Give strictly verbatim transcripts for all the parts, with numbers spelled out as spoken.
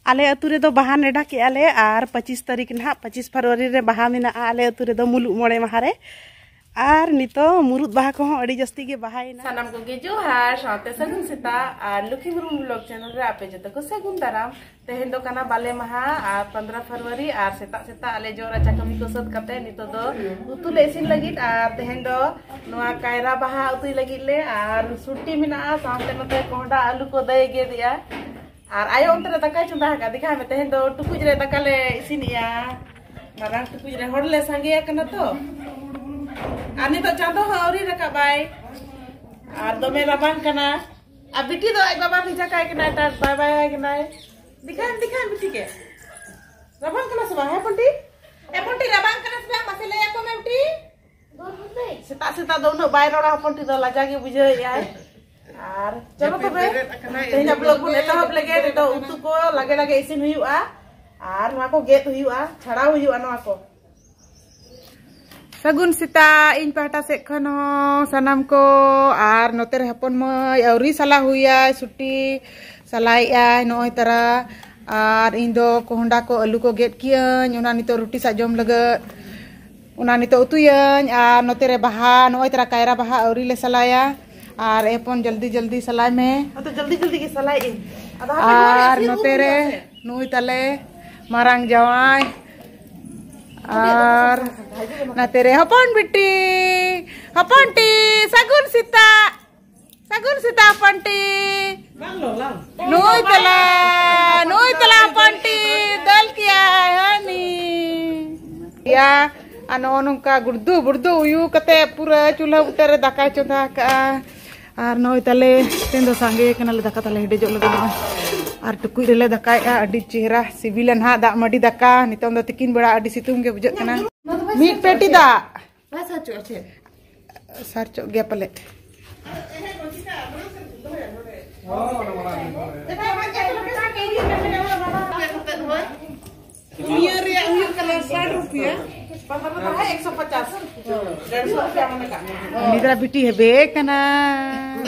ᱟᱞᱮ ᱟᱹᱛᱩ ᱨᱮᱫᱚ ᱵᱟᱦᱟ ᱱᱮᱰᱟ ᱠᱮᱜᱼᱟ ᱞᱮ, ᱟᱨ ᱯᱚᱸᱪᱤᱥ ᱛᱟᱹᱨᱤᱠᱷ ᱱᱟᱦᱟᱜ, ᱯᱚᱸᱪᱤᱥ ᱯᱷᱮᱵᱽᱨᱩᱣᱟᱨᱤ ᱨᱮ ᱵᱟᱦᱟ ᱢᱮᱱᱟᱜᱼᱟ ᱟᱞᱮ ᱟᱹᱛᱩ ᱨᱮᱫᱚ ᱢᱩᱞᱩᱜ ᱢᱚᱬᱮ ᱢᱟᱦᱟ ᱨᱮ᱾ ᱟᱨ ᱱᱤᱛᱚᱜ ᱢᱩᱨᱩᱫ ᱵᱟᱦᱟ ᱠᱚᱦᱚᱸ ᱟᱹᱰᱤ ᱡᱟᱹᱥᱛᱤ ᱜᱮ ᱵᱟᱦᱟᱭᱮᱱᱟ᱾ ᱥᱟᱱᱟᱢ ᱠᱚᱜᱮ ᱡᱚᱦᱟᱨ, ᱥᱟᱶᱛᱮ ᱥᱟᱹᱜᱩᱱ ᱥᱮᱛᱟᱜ᱾ ᱟᱨ ᱞᱩᱠᱷᱤ ᱢᱩᱨᱢᱩ ᱵᱞᱚᱜ ᱪᱮᱱᱮᱞ ᱨᱮ ᱟᱯᱮ ᱡᱚᱛᱚ ᱠᱚ ᱥᱟᱹᱜᱩᱱ ᱫᱟᱨᱟᱢ᱾ ᱛᱮᱦᱮᱧ ᱫᱚ ᱠᱟᱱᱟ ᱵᱟᱞᱮ ᱢᱟᱦᱟ ᱟᱨ ᱯᱚᱱᱫᱽᱨᱚ ᱯᱷᱮᱵᱽᱨᱩᱣᱟᱨᱤ, ᱟᱨ ᱥᱮᱛᱟᱜ ᱥᱮᱛᱟᱜ ᱟᱞᱮ ᱡᱚᱜ ᱨᱟᱪᱟ ᱠᱟᱹᱢᱤ ᱠᱚ ᱥᱟᱹᱛ ᱠᱟᱛᱮ ᱱᱤᱛᱚᱜ ᱫᱚ ᱩᱛᱩ ᱞᱮ ᱤᱥᱤᱱ ᱞᱟᱹᱜᱤᱫ᱾ ᱟᱨ ᱛᱮᱦᱮᱧ ᱫᱚ ᱱᱚᱣᱟ ᱠᱟᱭᱨᱟ ᱵᱟᱦᱟ ᱩᱛᱩᱭ ᱞᱟᱹᱜᱤᱫ ᱞᱮ, ᱟᱨ ᱥᱩᱴᱤ ᱢᱮᱱᱟᱜᱼᱟ, ᱥᱟᱶᱛᱮ ᱱᱚᱛᱮ ᱠᱚᱸᱦᱰᱟ ᱟᱹᱞᱩ ᱠᱚ ᱫᱟᱹᱭ ᱜᱮᱫᱮᱜᱼᱟ᱾ ᱟᱨ ᱟᱭᱳ ᱚᱱᱛᱮ ᱨᱮ ᱫᱟᱠᱟᱭ ᱪᱚᱸᱫᱟ ᱟᱠᱟᱫ, ᱫᱮᱠᱷᱟᱭ ᱢᱮ, ᱛᱮᱦᱮᱧ ᱫᱚ ᱴᱩᱠᱩᱡ ᱨᱮ ᱫᱟᱠᱟ ᱞᱮ ᱤᱥᱤᱱᱮᱜᱼᱟ᱾ ᱢᱟᱨᱟᱝ ᱴᱩᱠᱩᱡ ᱨᱮ, ᱦᱚᱲ ᱞᱮ ᱥᱟᱸᱜᱮ ᱟᱠᱟᱱᱟ ᱛᱚ᱾ ᱟᱨ ᱱᱤᱛᱚᱜ ᱪᱟᱸᱫᱚ ᱦᱚᱸ ᱟᱹᱣᱨᱤ ᱨᱟᱠᱟᱵᱟᱭ, ᱟᱨ ᱫᱚᱢᱮ ᱨᱟᱵᱟᱝ ᱠᱟᱱᱟ᱾ ᱟᱨ ᱵᱤᱴᱤ ᱫᱚ ᱟᱡ ᱵᱟᱵᱟ ᱵᱷᱮᱡᱟ ᱠᱟᱭ ᱠᱟᱱᱟᱭ, ᱴᱟᱴ ᱵᱟᱭ ᱵᱟᱭ ᱟᱭ ᱠᱟᱱᱟᱭ᱾ ᱫᱮᱠᱷᱟᱱ ᱫᱮᱠᱷᱟᱱ ᱵᱤᱴᱤ ᱜᱮ ᱨᱟᱵᱟᱝ ᱠᱟᱱᱟ ᱥᱮ ᱵᱟᱝ? ᱦᱮᱸ ᱯᱚᱱᱴᱤ, ᱦᱮᱸ ᱯᱚᱱᱴᱤ, ᱨᱟᱵᱟᱝ ᱠᱟᱱᱟ ᱥᱮ ᱵᱟᱝ? ᱢᱟᱥᱮ ᱞᱟᱹᱭ ᱟᱠᱚ ᱢᱮ ᱵᱤᱴᱤ᱾ ᱥᱮᱛᱟᱜ ᱥᱮᱛᱟᱜ ᱫᱚ ᱩᱱᱟᱹᱜ ᱵᱟᱭ ᱨᱚᱲᱟ ᱦᱚᱯᱚᱱ ᱴᱷᱤᱠ ᱫᱚ, ᱞᱟᱡᱟ ᱜᱮ ᱵᱩᱡᱷᱟᱹᱣᱮᱫᱼᱟᱭ᱾ ᱟᱨ ᱪᱚᱞᱚ ᱛᱚᱵᱮ, ᱛᱮᱦᱮᱧᱟᱜ ᱵᱞᱚᱜ ᱵᱚᱱ ᱮᱛᱚᱦᱚᱵ ᱞᱮᱜᱮ᱾ ᱱᱤᱛᱚᱜ ᱩᱛᱩ ᱠᱚ ᱞᱟᱜᱮ ᱞᱟᱜᱮ ᱤᱥᱤᱱ ᱦᱩᱭᱩᱜᱼᱟ, ᱟᱨ ᱱᱚᱣᱟ ᱠᱚ ᱜᱮᱫ ᱦᱩᱭᱩᱜᱼᱟ, ᱪᱷᱟᱲᱟᱣ ᱦᱩᱭᱩᱜᱼᱟ ᱱᱚᱣᱟ ᱠᱚ᱾ ᱥᱟᱹᱜᱩᱱ ᱥᱮᱛᱟᱜ ᱤᱧ ᱯᱟᱦᱴᱟ ᱥᱮᱫ ᱠᱷᱚᱱ ᱦᱚᱸ ᱥᱟᱱᱟᱢ ᱠᱚ᱾ ᱟᱨ ᱱᱚᱛᱮ ᱨᱮ ᱦᱚᱯᱚᱱ ᱢᱟᱹᱭ ᱟᱹᱣᱨᱤ ᱥᱟᱞᱟ ᱦᱩᱭᱟᱭ, ᱥᱩᱴᱤ ᱥᱟᱞᱟᱭᱮᱫᱼᱟᱭ ᱱᱚᱜᱼᱚᱭ ᱛᱟᱨᱟ᱾ ᱟᱨ ᱤᱧ ᱫᱚ ᱠᱚᱦᱰᱟ ᱠᱚ ᱟᱹᱞᱩ ᱠᱚ ᱜᱮᱫ ᱠᱤᱭᱟᱹᱧ, ᱚᱱᱟ ᱱᱤᱛᱚᱜ ᱨᱩᱴᱤ ᱥᱟᱜ ᱡᱚᱢ ᱞᱟᱹᱜᱤᱫ᱾ ᱚᱱᱟ ᱱᱤᱛᱚᱜ ᱩᱛᱩᱭᱟᱹᱧ᱾ ᱟᱨ ᱱᱚᱛᱮ ᱨᱮ ᱵᱟᱦᱟ, ᱱᱚᱜᱼᱚᱭ ᱛᱟᱨᱟ ᱠᱟᱭᱨᱟ ᱵᱟᱦᱟ ᱟᱹᱣᱨᱤ ᱞᱮ ᱥᱟᱞᱟᱭᱟ᱾ ᱟᱨ ᱮ ᱦᱚᱯᱚᱱ, ᱡᱚᱞᱫᱤ ᱡᱚᱞᱫᱤ ᱥᱟᱞᱟᱭ ᱢᱮ᱾ ᱟᱫᱚ ᱡᱚᱞᱫᱤ ᱡᱚᱞᱫᱤ ᱜᱮ ᱥᱟᱞᱟᱭᱮᱫ ᱟᱹᱧ᱾ ᱟᱫᱚ ᱦᱟᱯᱮ ᱱᱚᱣᱟ ᱨᱮᱭᱟᱜ ᱟᱨ ᱥᱤᱨ ᱱᱚᱛᱮ ᱵᱚᱱ ᱨᱮ ᱤᱫᱤᱭᱟ ᱥᱮ? ᱱᱩᱭ ᱛᱟᱞᱮ ᱢᱟᱨᱟᱝ ᱡᱟᱶᱟᱭ᱾ ᱟᱨ ᱱᱟᱛᱮ ᱨᱮ ᱦᱚᱯᱚᱱ ᱵᱤᱴᱤ, ᱦᱚᱯᱚᱱ ᱴᱤ, ᱥᱟᱹᱜᱩᱱ ᱥᱮᱛᱟᱜ᱾ ᱥᱟᱹᱜᱩᱱ ᱥᱮᱛᱟᱜ ᱯᱟᱱᱴᱤ᱾ ᱱᱩᱭ ᱛᱟᱞᱟ, ᱱᱩᱭ ᱛᱟᱞᱟ ᱯᱟᱱᱴᱤ ᱫᱟᱹᱞ ᱠᱮᱭᱟᱭ ᱦᱟᱹᱱᱤ᱾ ᱭᱟ, ᱟᱨ ᱱᱚᱜᱼᱚ ᱱᱚᱝᱠᱟ ᱜᱩᱲᱫᱩ ᱵᱩᱲᱫᱩ ᱩᱭᱩ ᱠᱟᱛᱮ ᱯᱩᱨᱟᱹ ᱪᱩᱞᱦᱟᱹ ᱵᱩᱴᱟᱹ ᱨᱮ ᱫᱟᱠᱟᱭ ᱪᱚᱸᱫᱟ ᱟᱠᱟᱜᱼᱟ᱾ ᱟᱨ ᱱᱚᱜᱼᱚᱭ ᱛᱟᱞᱮ ᱛᱮᱦᱮᱧ ᱫᱚ ᱥᱟᱸᱜᱮ ᱠᱟᱱᱟᱞᱮ, ᱫᱟᱠᱟ ᱛᱟᱞᱮ ᱦᱮᱰᱮᱡᱚᱜ ᱞᱟᱹᱜᱤᱫ ᱱᱚᱜᱼᱚᱭ᱾ ᱟᱨ ᱴᱩᱠᱩᱡ ᱨᱮᱞᱮ ᱫᱟᱠᱟᱭᱮᱜᱼᱟ, ᱟᱹᱰᱤ ᱪᱮᱦᱨᱟ ᱥᱤᱵᱤᱞᱟ ᱱᱟᱦᱟᱜ ᱫᱟᱜ ᱢᱟᱹᱰᱤ ᱫᱟᱠᱟ᱾ ᱱᱤᱛᱚᱝ ᱫᱚ ᱛᱤᱠᱤᱱ ᱵᱮᱲᱟ ᱟᱹᱰᱤ ᱥᱤᱛᱩᱝ ᱜᱮ ᱵᱩᱡᱷᱟᱹᱜ ᱠᱟᱱᱟ᱾ ᱢᱤᱫ ᱯᱮᱴᱤ ᱫᱟᱜ᱾ ᱵᱟᱭ ᱥᱟᱨᱪᱚᱜᱼᱟ ᱪᱮᱫ? ᱥᱟᱨᱪᱚᱜ ᱜᱮᱭᱟ ᱯᱟᱞᱮ᱾ ᱱᱤᱭᱟᱹ ᱨᱮᱭᱟᱜ ᱦᱩᱭᱩᱜ ᱠᱟᱱᱟ ᱥᱟᱴ ᱨᱩᱯᱤᱭᱟ᱾ ᱯᱟᱛᱟ ᱫᱚ ᱛᱟᱦᱮᱸ ᱮᱠᱥᱚ ᱯᱚᱪᱟᱥ᱾ ᱰᱮᱲᱥᱚ ᱨᱩᱯᱤᱭᱟ ᱢᱚᱱᱮ ᱠᱟᱜ ᱢᱮ᱾ ᱩᱱᱤ ᱫᱚ ᱵᱤᱴᱤ ᱦᱮᱵᱮ ᱠᱟᱱᱟ᱾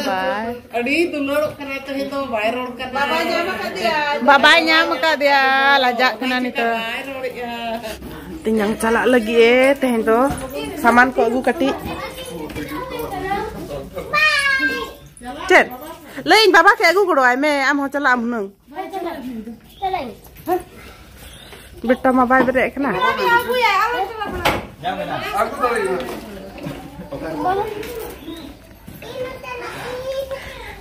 ᱵᱟᱭ᱾ ᱟᱹᱰᱤ ᱫᱩᱞᱟᱹᱲᱚᱜ ᱠᱟᱱᱟ, ᱛᱮᱦᱮᱧ ᱫᱚ ᱵᱟᱭ ᱨᱚᱲ ᱠᱟᱱᱟ᱾ ᱵᱟᱵᱟᱭ ᱧᱟᱢ ᱟᱠᱟᱫᱮᱭᱟ᱾ ᱵᱟᱵᱟᱭ ᱧᱟᱢ ᱟᱠᱟᱫᱮᱭᱟ, ᱞᱟᱡᱟᱜ ᱠᱟᱱᱟ ᱱᱤᱛᱚᱜ᱾ ᱵᱟᱭ ᱨᱚᱲᱮᱜᱼᱟ᱾ ᱛᱮᱧᱟᱝ ᱪᱟᱞᱟᱜ ᱞᱟᱹᱜᱤᱫ ᱮ ᱛᱮᱦᱮᱧ ᱫᱚ᱾ ᱥᱟᱢᱟᱱ ᱠᱚ ᱟᱹᱜᱩ ᱠᱟᱹᱴᱤᱡ᱾ ᱪᱮᱫ? ᱞᱟᱹᱭᱟᱹᱧ ᱵᱟᱵᱟ ᱠᱮ ᱟᱹᱜᱩ ᱜᱚᱲᱚᱣᱟᱭ ᱢᱮ, ᱟᱢ ᱦᱚᱸ ᱪᱟᱞᱟᱜ ᱟᱢ ᱦᱩᱱᱟᱹᱝ᱾ ᱵᱮᱴᱟ ᱢᱟ ᱵᱟᱭ ᱵᱮᱨᱮᱫ ᱠᱟᱱᱟ᱾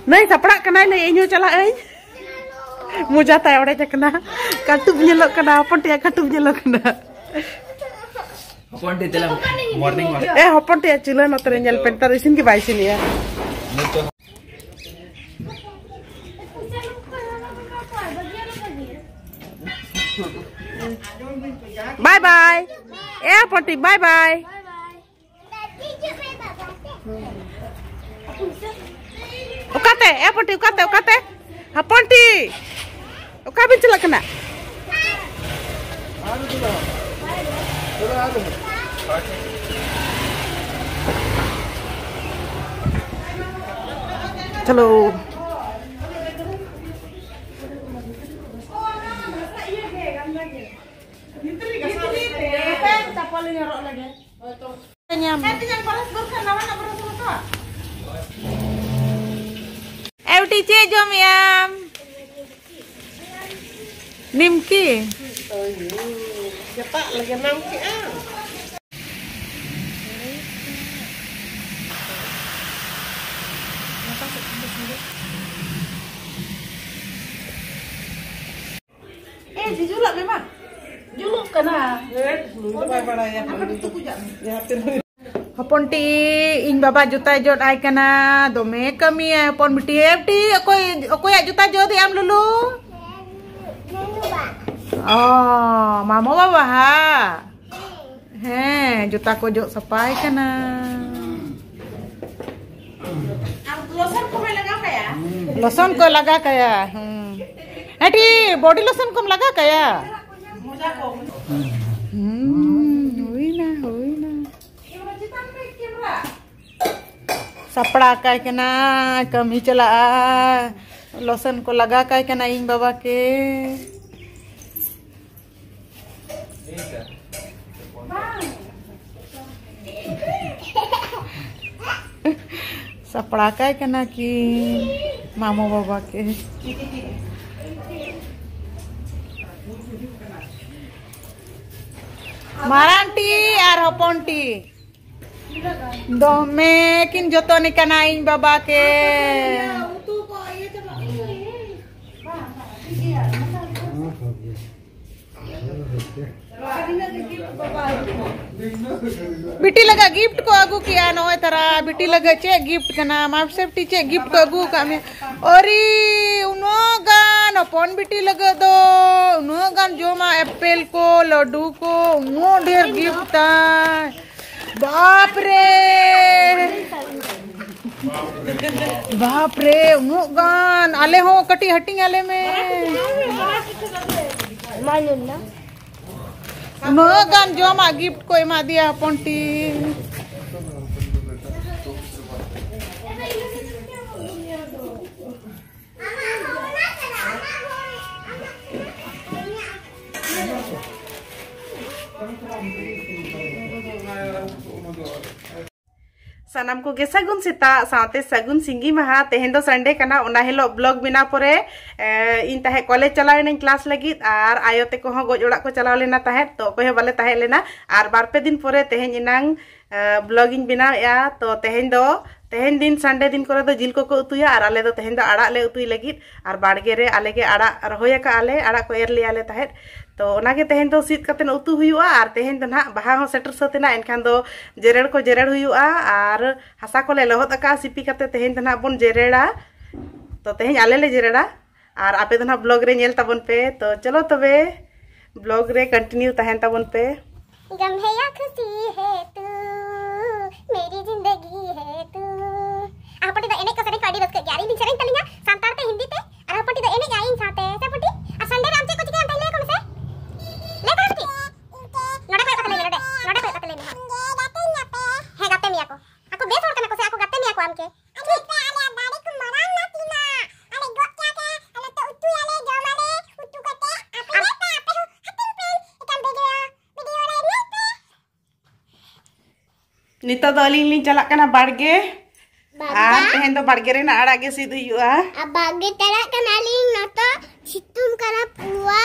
ᱱᱟᱹᱭ ᱥᱟᱯᱲᱟᱜ ᱠᱟᱱᱟᱭ, ᱞᱟᱹᱭ ᱤᱧ ᱦᱚᱸ ᱪᱟᱞᱟᱜ ᱟᱹᱧ᱾ ᱢᱚᱡᱟ ᱛᱟᱭ ᱚᱲᱮᱡ ᱟᱠᱟᱱᱟ, ᱠᱟᱹᱴᱩᱵ ᱧᱮᱞᱚᱜ ᱠᱟᱱᱟ, ᱦᱚᱯᱚᱱ ᱴᱤᱭᱟᱜ ᱠᱟᱹᱴᱩᱵ ᱧᱮᱞᱚᱜ ᱠᱟᱱᱟ᱾ ᱦᱚᱯᱚᱱ ᱴᱤ ᱫᱮᱞᱟ ᱢᱚᱨᱱᱤᱝ ᱣᱟᱠ᱾ ᱮ ᱦᱚᱯᱚᱱ ᱴᱤᱭᱟᱜ ᱪᱩᱞᱦᱟᱹ ᱱᱚᱛᱮ ᱨᱮ ᱧᱮᱞ ᱯᱮ, ᱱᱮᱛᱟᱨ ᱤᱥᱤᱱ ᱜᱮ ᱵᱟᱭ ᱤᱥᱤᱱᱮᱜᱼᱟ᱾ ᱵᱟᱭ ᱵᱟᱭ᱾ ᱮ ᱦᱚᱯᱚᱱ ᱴᱤ, ᱵᱟᱭ ᱵᱟᱭ᱾ ᱚᱠᱟᱛᱮ? ᱮ ᱦᱚᱯᱚᱱ ᱴᱤ, ᱚᱠᱟᱛᱮ? ᱚᱠᱟᱛᱮ? ᱦᱚᱯᱚᱱ ᱴᱤ, ᱚᱠᱟ ᱵᱤᱱ ᱪᱟᱞᱟᱜ ᱠᱟᱱᱟ? ᱪᱚᱞᱚ᱾ ᱪᱟᱯᱚᱞ ᱤᱧ ᱦᱚᱨᱚᱜ ᱞᱮᱜᱮ᱾ ᱧᱟᱢ᱾ ᱮ ᱵᱤᱴᱤ, ᱪᱮᱫ ᱡᱚᱢᱮᱜ ᱟᱢ? ᱱᱤᱢᱠᱤ? ᱡᱚᱛᱚᱣᱟᱜ ᱞᱮ ᱵᱮᱱᱟᱣ ᱠᱮᱜᱼᱟ᱾ ᱮ, ᱡᱤᱡᱩᱨᱟᱜ ᱢᱮ ᱢᱟ᱾ ᱡᱩᱞᱩᱜ ᱠᱟᱱᱟ᱾ ᱦᱮᱸ, ᱱᱩᱭ ᱫᱚ ᱵᱟᱭ ᱵᱟᱲᱟᱭᱟ᱾ ᱟᱯᱮ ᱫᱚ ᱛᱩᱠᱩᱡᱟᱜ ᱢᱮ᱾ ᱡᱟᱦᱟᱸ ᱛᱤᱱᱟᱹᱜ ᱦᱚᱯᱚᱱ ᱴᱤ, ᱤᱧ ᱵᱟᱵᱟ ᱡᱩᱛᱟᱭ ᱡᱚᱫ ᱟᱭ ᱠᱟᱱᱟ, ᱫᱚᱢᱮ ᱠᱟᱹᱢᱤᱭᱟᱭ ᱦᱚᱯᱚᱱ ᱵᱤᱴᱤ᱾ ᱮ ᱵᱤᱴᱤ, ᱚᱠᱚᱭ, ᱚᱠᱚᱭᱟᱜ ᱡᱩᱛᱟ ᱡᱚᱫ ᱮᱫ ᱟᱢ ᱞᱩᱞᱩ? ᱚ, ᱢᱟᱢᱚ ᱵᱟᱵᱟ ᱦᱟ? ᱦᱮᱸ, ᱡᱩᱛᱟ ᱠᱚ ᱡᱚᱫ ᱥᱟᱯᱷᱟᱭ ᱠᱟᱱᱟ᱾ ᱟᱨ ᱞᱚᱥᱚᱱ ᱠᱚᱦᱚᱸᱭ ᱞᱟᱜᱟᱣ ᱠᱟᱭᱟ᱾ ᱞᱚᱥᱚᱱ ᱠᱚ ᱞᱟᱜᱟ ᱠᱟᱭᱟ᱾ ᱦᱩᱸ᱾ ᱦᱮᱸ ᱴᱤ, ᱵᱚᱰᱤ ᱞᱚᱥᱚᱱ ᱠᱚᱢ ᱞᱟᱜᱟ ᱠᱟᱭᱟ? ᱢᱚᱡᱟ ᱠᱚ᱾ ᱦᱩᱸ, ᱦᱩᱭᱱᱟ, ᱦᱩᱭᱱᱟ᱾ ᱠᱮᱢᱨᱟ ᱪᱮᱛᱟᱱ ᱨᱮ ᱠᱮᱢᱨᱟ᱾ ᱥᱟᱯᱲᱟᱣ ᱠᱟᱭ ᱠᱟᱱᱟ, ᱠᱟᱹᱢᱤ ᱪᱟᱞᱟᱜᱼᱟ᱾ ᱞᱚᱥᱚᱱ ᱠᱚ ᱞᱟᱜᱟ ᱠᱟᱭ ᱠᱟᱱᱟ ᱤᱧ ᱵᱟᱵᱟ ᱠᱮ᱾ ᱥᱟᱯᱲᱟᱣ ᱠᱟᱭ ᱠᱟᱱᱟ ᱠᱤ ᱢᱟᱢᱚ ᱵᱟᱵᱟ ᱠᱮ᱾ ᱢᱟᱨᱟᱝ ᱴᱤ ᱟᱨ ᱦᱚᱯᱚᱱ ᱴᱤ᱾ ᱫᱚᱢᱮ ᱠᱤᱱ ᱡᱚᱛᱚᱱᱮ ᱠᱟᱱᱟ ᱤᱧ ᱵᱟᱵᱟ ᱠᱮ᱾ ᱵᱤᱴᱤ ᱞᱟᱹᱜᱤᱫ ᱜᱤᱯᱷᱴ ᱠᱚ ᱟᱹᱜᱩ ᱠᱮᱜᱼᱟ᱾ ᱱᱚᱜᱼᱚᱭ ᱛᱟᱨᱟ ᱵᱤᱴᱤ ᱞᱟᱹᱜᱤᱫ ᱪᱮᱫ ᱜᱤᱯᱷᱴ ᱠᱟᱱᱟ? ᱢᱟᱢ ᱥᱮᱯᱴᱤ ᱪᱮᱫ ᱜᱤᱯᱷᱴ ᱠᱚ ᱟᱹᱜᱩ ᱟᱠᱟᱫ ᱢᱮ? ᱟᱹᱨᱤ, ᱩᱱᱟᱹᱜ ᱜᱟᱱ ᱦᱚᱯᱚᱱ ᱵᱤᱴᱤ ᱞᱟᱹᱜᱤᱫ ᱫᱚ ᱩᱱᱟᱹᱜ ᱜᱟᱱ ᱡᱚᱢᱟᱜ, ᱮᱯᱮᱞ ᱠᱚ, ᱞᱟᱹᱰᱩ ᱠᱚ, ᱩᱱᱟᱹᱜ ᱰᱷᱮᱨ ᱜᱤᱯᱷᱴ ᱛᱟᱭ᱾ ᱵᱟᱯ ᱨᱮ, ᱵᱟᱯ ᱨᱮ, ᱩᱱᱟᱹᱜ ᱜᱟᱱ᱾ ᱟᱞᱮ ᱦᱚᱸ ᱠᱟᱹᱴᱤᱡ ᱦᱟᱹᱴᱤᱧ ᱟᱞᱮ ᱢᱮ᱾ ᱩᱱᱟᱹᱜ ᱜᱟᱱ ᱡᱚᱢᱟᱜ ᱜᱤᱯᱷᱴ ᱠᱚ ᱮᱢᱟ ᱫᱮᱭᱟ ᱦᱚᱯᱚᱱ ᱴᱤ᱾ ᱥᱟᱱᱟᱢ ᱠᱚᱜᱮ ᱥᱟᱹᱜᱩᱱ ᱥᱮᱛᱟᱜ ᱥᱟᱶᱛᱮ ᱥᱟᱹᱜᱩᱱ ᱥᱤᱸᱜᱤ ᱢᱟᱦᱟ᱾ ᱛᱮᱦᱮᱧ ᱫᱚ ᱥᱟᱱᱰᱮ ᱠᱟᱱᱟ, ᱚᱱᱟ ᱦᱤᱞᱳᱜ ᱵᱞᱚᱜ ᱵᱮᱱᱟᱣ ᱯᱚᱨᱮ, ᱮ, ᱤᱧ ᱛᱟᱦᱮᱸ ᱠᱚᱞᱮᱡᱽ ᱪᱟᱞᱟᱣ ᱮᱱᱟᱹᱧ ᱠᱞᱟᱥ ᱞᱟᱹᱜᱤᱫ, ᱟᱨ ᱟᱭᱳ ᱛᱮᱠᱚ ᱦᱚᱸ ᱜᱚᱡ ᱚᱲᱟᱜ ᱠᱚ ᱪᱟᱞᱟᱣ ᱞᱮᱱᱟ ᱛᱟᱦᱮᱸᱫ, ᱛᱚ ᱚᱠᱚᱭ ᱦᱚᱸ ᱵᱟᱞᱮ ᱛᱟᱦᱮᱸ ᱞᱮᱱᱟ᱾ ᱟᱨ ᱵᱟᱨ ᱯᱮ ᱫᱤᱱ ᱯᱚᱨᱮ ᱛᱮᱦᱮᱧ ᱮᱱᱟᱝ, ᱮ, ᱵᱞᱚᱜ ᱤᱧ ᱵᱮᱱᱟᱣᱮᱫᱼᱟ᱾ ᱛᱚ ᱛᱮᱦᱮᱧ ᱫᱚ, ᱛᱮᱦᱮᱧ ᱫᱤᱱ ᱥᱟᱱᱰᱮ ᱫᱤᱱ ᱠᱚᱨᱮ ᱫᱚ ᱡᱤᱞ ᱠᱚᱠᱚ ᱩᱛᱩᱭᱟ, ᱟᱨ ᱟᱞᱮ ᱫᱚ ᱛᱮᱦᱮᱧ ᱫᱚ ᱟᱲᱟᱜ ᱞᱮ ᱩᱛᱩᱭ ᱞᱟᱹᱜᱤᱫ᱾ ᱟᱨ ᱵᱟᱲᱜᱮ ᱨᱮ ᱟᱞᱮ ᱜᱮ ᱟᱲᱟᱜ ᱨᱚᱦᱚᱭ ᱟᱠᱟᱫᱼᱟ ᱞᱮ, ᱟᱲᱟᱜ ᱠᱚ ᱮᱨ ᱞᱮᱜᱼᱟ ᱞᱮ ᱛᱟᱦᱮᱸᱫ᱾ ᱛᱚ ᱚᱱᱟᱜᱮ ᱛᱮᱦᱮᱧ ᱫᱚ ᱥᱤᱫ ᱠᱟᱛᱮᱫ ᱩᱛᱩ ᱦᱩᱭᱩᱜᱼᱟ᱾ ᱟᱨ ᱛᱮᱦᱮᱧ ᱫᱚ ᱱᱟᱦᱟᱜ ᱵᱟᱦᱟ ᱦᱚᱸ ᱥᱮᱴᱮᱨ ᱥᱟᱹᱛ ᱮᱱᱟ, ᱮᱱᱠᱷᱟᱱ ᱫᱚ ᱡᱮᱨᱮᱲ ᱠᱚ ᱡᱮᱨᱮᱲ ᱦᱩᱭᱩᱜᱼᱟ᱾ ᱟᱨ ᱦᱟᱥᱟ ᱠᱚᱞᱮ ᱞᱚᱦᱚᱫ ᱟᱠᱟᱫᱼᱟ ᱥᱤᱯᱤ ᱠᱟᱛᱮᱫ, ᱛᱮᱦᱮᱧ ᱫᱚ ᱱᱟᱦᱟᱜ ᱵᱚᱱ ᱡᱮᱨᱮᱲᱟ᱾ ᱛᱚ ᱛᱮᱦᱮᱧ ᱟᱞᱮ ᱞᱮ ᱡᱮᱨᱮᱲᱟ, ᱟᱨ ᱟᱯᱮ ᱫᱚ ᱱᱟᱦᱟᱜ ᱵᱞᱚᱜ ᱨᱮ ᱧᱮᱞ ᱛᱟᱵᱚᱱ ᱯᱮ᱾ ᱛᱚ ᱪᱚᱞᱚ ᱛᱚᱵᱮ ᱵᱞᱚᱜ ᱨᱮ ᱠᱚᱱᱴᱤᱱᱤᱭᱩ ᱛᱟᱦᱮᱱ ᱛᱟᱵᱚᱱ ᱯᱮ᱾ गम है या खुशी है तू, मेरी जिंदगी है तू। ᱟᱨ ᱦᱚᱯᱚᱱ ᱴᱤ ᱫᱚ ᱮᱱᱮᱡ ᱠᱚ ᱥᱮᱨᱮᱧ ᱠᱚ ᱟᱹᱰᱤ ᱨᱟᱹᱥᱠᱟᱹ ᱜᱮᱭᱟ᱾ ᱟᱨ ᱤᱧ ᱫᱚᱧ ᱥᱮᱨᱮᱧ ᱛᱟᱹᱞᱤᱧᱟ ᱥᱟᱱᱛᱟᱲ ᱛᱮ, ᱦᱤᱱᱫᱤ ᱛᱮ, ᱟᱨ ᱦᱚᱯᱚᱱ ᱴᱤ ᱫᱚ ᱮᱱᱮᱡ ᱟᱭ ᱤᱧ ᱥᱟᱶᱛᱮ᱾ ᱥᱮ ᱦᱚᱯᱚᱱ ᱴᱤ, ᱟᱨ ᱥᱟᱱᱰᱮ ᱨᱮ ᱟᱢ ᱪᱮᱫ ᱠᱚ ᱪᱤᱠᱟᱹᱭᱟᱢ ᱛᱟᱦᱞᱮ ᱞᱟᱹᱭ ᱟᱠᱚ ᱢᱮᱥᱮ? ᱞᱟᱹᱭ ᱟᱠᱚ ᱢᱮᱥᱮ ᱴᱤ᱾ ᱱᱚᱰᱮ ᱠᱚᱭᱚᱜ ᱠᱟᱛᱮ ᱞᱟᱹᱭ ᱢᱮ, ᱱᱚᱰᱮ, ᱱᱚᱰᱮ ᱠᱚᱭᱚᱜ ᱠᱟᱛᱮ ᱞᱟᱹᱭ ᱢᱮ ᱦᱟᱸᱜ᱾ ᱦᱮᱸ, ᱜᱟᱛᱮ ᱢᱮᱭᱟ ᱠᱚ᱾ ᱟᱠᱚ ᱵᱮᱥ ᱦᱚᱲ ᱠᱟᱱᱟ ᱠᱚ ᱥᱮ, ᱟᱠᱚ ᱜᱟᱛᱮ ᱢᱮᱭᱟ ᱠᱚ ᱟᱢ ᱱᱤᱛᱚᱜ ᱫᱚ ᱟᱹᱞᱤᱧ ᱞᱤᱧ ᱪᱟᱞᱟᱜ ᱠᱟᱱᱟ ᱵᱟᱲᱜᱮ᱾ ᱵᱟᱲᱜᱮ? ᱟᱨ ᱛᱮᱦᱮᱧ ᱫᱚ ᱵᱟᱲᱜᱮ ᱨᱮᱱᱟᱜ ᱟᱲᱟᱜ ᱜᱮ ᱥᱤᱫ ᱦᱩᱭᱩᱜᱼᱟ᱾ ᱟᱨ ᱵᱟᱲᱜᱮ ᱪᱟᱞᱟᱜ ᱠᱟᱱᱟᱞᱤᱧ, ᱱᱤᱛᱚᱜ ᱥᱤᱛᱩᱝ ᱠᱟᱱᱟ ᱯᱩᱨᱟᱹ᱾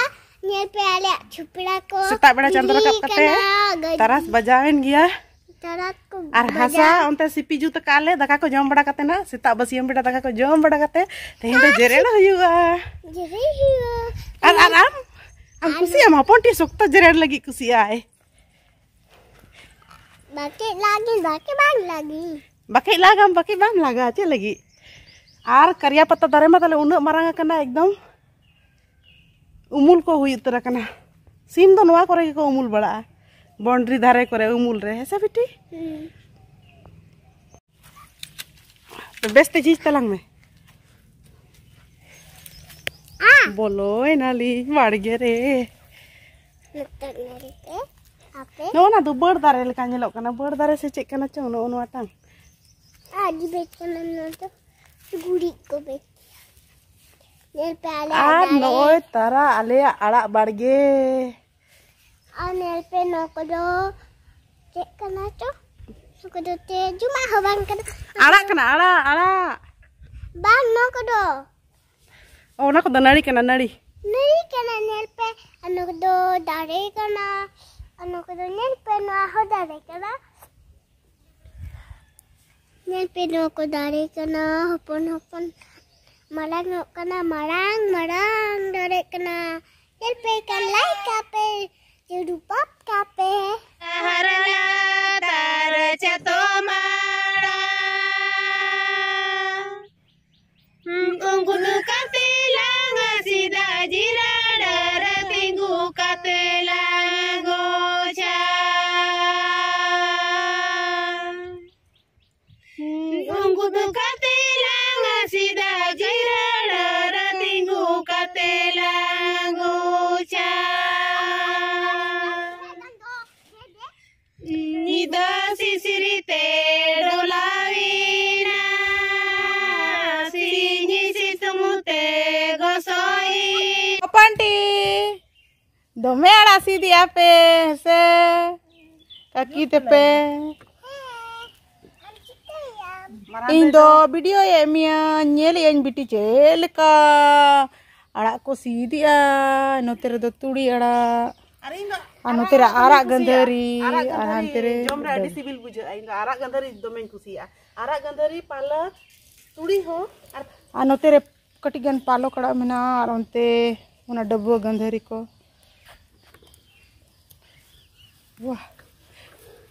ᱧᱮᱞ ᱯᱮ, ᱟᱞᱮᱭᱟᱜ ᱪᱷᱩᱯᱲᱟ ᱠᱚ ᱥᱮᱛᱟᱜ ᱵᱮᱲᱟ ᱪᱟᱸᱫᱚ ᱵᱤᱞᱤ ᱨᱟᱠᱟᱵ ᱠᱟᱛᱮ ᱠᱟᱱᱟ, ᱜᱟᱹᱰᱤ ᱛᱟᱨᱟᱥ ᱵᱟᱡᱟᱣᱮᱱ ᱜᱮᱭᱟ᱾ ᱛᱟᱨᱟᱥ ᱠᱚ ᱟᱨ ᱦᱟᱥᱟ ᱵᱟᱡᱟᱣ᱾ ᱚᱱᱛᱮ ᱥᱤᱯᱤ ᱡᱩᱛ ᱟᱠᱟᱫ ᱞᱮ, ᱫᱟᱠᱟ ᱠᱚ ᱡᱚᱢ ᱵᱟᱲᱟ ᱠᱟᱛᱮ ᱱᱟᱜ, ᱥᱮᱛᱟᱜ ᱵᱟᱹᱥᱭᱟᱹᱢ ᱵᱮᱲᱟ ᱫᱟᱠᱟ ᱠᱚ ᱡᱚᱢ ᱵᱟᱲᱟ ᱠᱟᱛᱮ ᱛᱮᱦᱮᱧ ᱫᱚ ᱟᱨ ᱡᱮᱨᱮᱲ ᱦᱩᱭᱩᱜᱼᱟ᱾ ᱡᱮᱨᱮᱲ ᱦᱩᱭᱩᱜᱼᱟ᱾ ᱟᱨ, ᱟᱨ ᱟᱢ? ᱟᱢ ᱟᱨ ᱠᱩᱥᱤᱭᱟᱢ? ᱦᱚᱯᱚᱱ ᱴᱤ ᱥᱚᱠᱛᱚ ᱡᱮᱨᱮᱲ ᱞᱟᱹᱜᱤᱫ ᱠᱩᱥᱤᱭᱟᱜᱼᱟᱭ᱾ ᱵᱟᱠᱮ ᱞᱟᱜᱤ, ᱵᱟᱠᱮ ᱵᱟᱝ ᱞᱟᱜᱤ᱾ ᱵᱟᱠᱮ ᱞᱟᱜᱟᱢ, ᱵᱟᱠᱮ ᱵᱟᱢ ᱞᱟᱜᱟ, ᱪᱮᱫ ᱞᱟᱹᱜᱤᱫ? ᱟᱨ ᱠᱟᱨᱭᱟ ᱯᱟᱛᱟ ᱫᱟᱨᱮ ᱢᱟ ᱛᱟᱦᱞᱮ ᱩᱱᱟᱹᱜ ᱢᱟᱨᱟᱝ ᱟᱠᱟᱱᱟ, ᱮᱠᱫᱚᱢ ᱩᱢᱩᱞ ᱠᱚ ᱦᱩᱭ ᱩᱛᱟᱹᱨ ᱟᱠᱟᱱᱟ᱾ ᱥᱤᱢ ᱫᱚ ᱱᱚᱣᱟ ᱠᱚᱨᱮ ᱜᱮᱠᱚ ᱩᱢᱩᱞ ᱵᱟᱲᱟᱜᱼᱟ, ᱵᱚᱱᱰᱨᱤ ᱫᱷᱟᱨᱮ ᱠᱚᱨᱮ ᱩᱢᱩᱞ ᱨᱮ, ᱦᱮᱸ ᱥᱮ ᱵᱤᱴᱤ? ᱦᱩᱸ᱾ ᱵᱮᱥᱛᱮ ᱡᱷᱤᱡ ᱛᱟᱞᱟᱝ ᱢᱮ᱾ ᱟ᱾ ᱵᱚᱞᱚᱭᱮᱱᱟᱞᱤᱧ ᱵᱟᱲᱜᱮ ᱨᱮ᱾ ᱱᱚᱛᱮ ᱧᱮᱞ ᱯᱮ, ᱟᱯᱮ᱾ ᱱᱚᱜᱼᱚ ᱱᱟ ᱫᱚ ᱵᱟᱹᱲ ᱫᱟᱨᱮ ᱞᱮᱠᱟ ᱧᱮᱞᱚᱜ ᱠᱟᱱᱟ᱾ ᱵᱟᱹᱲ ᱫᱟᱨᱮ ᱥᱮ ᱪᱮᱫ ᱠᱟᱱᱟ ᱪᱚᱝ ᱱᱚᱜᱼᱚ ᱱᱚᱣᱟ ᱴᱟᱝ? ᱟᱹᱰᱤ ᱵᱮᱥ ᱠᱟᱱᱟ ᱱᱚᱣᱟ ᱫᱚ᱾ ᱜᱩᱨᱤᱡ ᱠᱚ ᱵᱮᱥ᱾ ᱧᱮᱞ ᱯᱮ ᱟᱞᱮ ᱟᱨ ᱫᱟᱨᱮ᱾ ᱱᱚᱜᱼᱚᱭ ᱛᱟᱨᱟ ᱟᱞᱮᱭᱟᱜ ᱟᱲᱟᱜ ᱵᱟᱲᱜᱮ᱾ ᱟᱨ ᱧᱮᱞ ᱯᱮ, ᱱᱚᱣᱟ ᱠᱚᱫᱚ ᱪᱮᱫ ᱠᱟᱱᱟ ᱪᱚ? ᱱᱚᱣᱟ ᱠᱚᱫᱚ ᱪᱮᱫ ᱡᱚᱢᱟᱜ ᱦᱚᱸ ᱵᱟᱝ ᱠᱟᱱᱟ᱾ ᱟᱲᱟᱜ ᱠᱟᱱᱟ, ᱟᱲᱟᱜ, ᱟᱲᱟᱜ᱾ ᱵᱟᱝ, ᱱᱚᱣᱟ ᱠᱚᱫᱚ᱾ ᱚ, ᱚᱱᱟ ᱠᱚᱫᱚ ᱱᱟᱹᱲᱤ ᱠᱟᱱᱟ, ᱱᱟᱹᱲᱤ᱾ ᱱᱟᱹᱲᱤ ᱠᱟᱱᱟ, ᱧᱮᱞ ᱯᱮ᱾ ᱟᱨ ᱱᱚᱣᱟ ᱠᱚᱫᱚ ᱫᱟᱨᱮ ᱠᱟᱱᱟ᱾ ᱟᱨ ᱱᱚᱣᱟ ᱠᱚᱫᱚ ᱧᱮᱞ ᱯᱮ, ᱱᱚᱣᱟ ᱦᱚᱸ ᱫᱟᱨᱮ ᱠᱟᱱᱟ᱾ ᱧᱮᱞ ᱯᱮ, ᱱᱚᱣᱟ ᱠᱚ ᱫᱟᱨᱮ ᱠᱟᱱᱟ, ᱦᱚᱯᱚᱱ ᱦᱚᱯᱚᱱ ᱢᱟᱨᱟᱝᱚᱜ ᱠᱟᱱᱟ, ᱢᱟᱨᱟᱝ ᱢᱟᱨᱟᱝ ᱫᱟᱨᱮ ᱠᱟᱱᱟ᱾ ᱧᱮᱞ ᱯᱮ, ᱠᱟᱞᱟᱭ ᱠᱟᱯᱮ, ᱨᱩᱯᱟᱯ ᱠᱟᱯᱮ᱾ ᱦᱟᱨᱟᱞᱟ ᱛᱟᱨ ᱪᱟᱛᱚᱢ ᱟᱲᱟᱜ᱾ ᱩᱱᱠᱩ ᱫᱚ ᱠᱟᱛᱮ ᱞᱟᱝ ᱥᱤᱫᱟ ᱡᱤᱨᱟ ᱰᱟᱨ ᱛᱤᱸᱜᱩ ᱠᱟᱛᱮ ᱞᱟᱝ ᱜᱚᱪᱟ᱾ ᱩᱱᱠᱩ ᱫᱚ ᱠᱟᱛᱮ ᱞᱟᱝ ᱥᱤᱫᱟ ᱡᱤᱨᱟ ᱰᱟᱨ ᱛᱤᱸᱜᱩ ᱠᱟᱛᱮ ᱞᱟᱝ ᱜᱚᱪᱟ᱾ ᱧᱤᱫᱟᱹ ᱥᱤᱥᱤᱨ ᱛᱮ ᱰᱚᱞᱟᱣᱤᱱᱟ, ᱥᱤᱧ ᱥᱤᱛᱩᱝ ᱛᱮ ᱜᱚᱥᱚᱭ᱾ ᱦᱚᱯᱚᱱᱴᱤ, ᱫᱚᱢᱮ ᱟᱲᱟᱜ ᱥᱤᱫᱤᱜ ᱟᱯᱮ ᱥᱮ ᱠᱟᱹᱠᱤ ᱛᱮᱯᱮ? ᱤᱧ ᱫᱚ ᱵᱷᱤᱰᱤᱭᱳᱭᱮᱫ ᱢᱤᱭᱟᱹᱧ, ᱧᱮᱞᱮᱫ ᱟᱹᱧ ᱵᱤᱴᱤ ᱪᱮᱫ ᱞᱮᱠᱟ ᱟᱲᱟᱜ ᱠᱚ ᱥᱤᱫᱮᱜᱼᱟ᱾ ᱱᱚᱛᱮ ᱨᱮᱫᱚ ᱛᱩᱲᱤ ᱟᱲᱟᱜ, ᱟᱨ ᱤᱧ ᱫᱚ ᱟᱨ ᱱᱚᱛᱮ ᱨᱮ ᱟᱲᱟᱜ ᱜᱟᱹᱫᱷᱟᱹᱨᱤ, ᱟᱨ ᱦᱟᱱᱛᱮ ᱨᱮ ᱡᱚᱢ ᱨᱮ ᱟᱹᱰᱤ ᱥᱤᱵᱤᱞ ᱵᱩᱡᱷᱟᱹᱜᱼᱟ᱾ ᱤᱧ ᱫᱚ ᱟᱨᱟᱜ ᱜᱟᱹᱫᱷᱟᱹᱨᱤ ᱫᱚᱢᱮᱧ ᱠᱩᱥᱤᱭᱟᱜᱼᱟ᱾ ᱟᱨᱟᱜ ᱜᱟᱹᱫᱷᱟᱹᱨᱤ, ᱯᱟᱞᱚᱠ, ᱛᱩᱲᱤ ᱦᱚᱸ, ᱟᱨ ᱟᱨ ᱱᱚᱛᱮ ᱨᱮ ᱠᱟᱹᱴᱤᱡ ᱜᱟᱱ ᱯᱟᱞᱚᱠ ᱟᱲᱟᱜ ᱢᱮᱱᱟᱜᱼᱟ, ᱟᱨ ᱚᱱᱛᱮ ᱚᱱᱟ ᱰᱟᱹᱵᱩᱣᱟᱹ ᱜᱟᱹᱫᱷᱟᱹᱨᱤ ᱠᱚ᱾ ᱣᱟᱦ,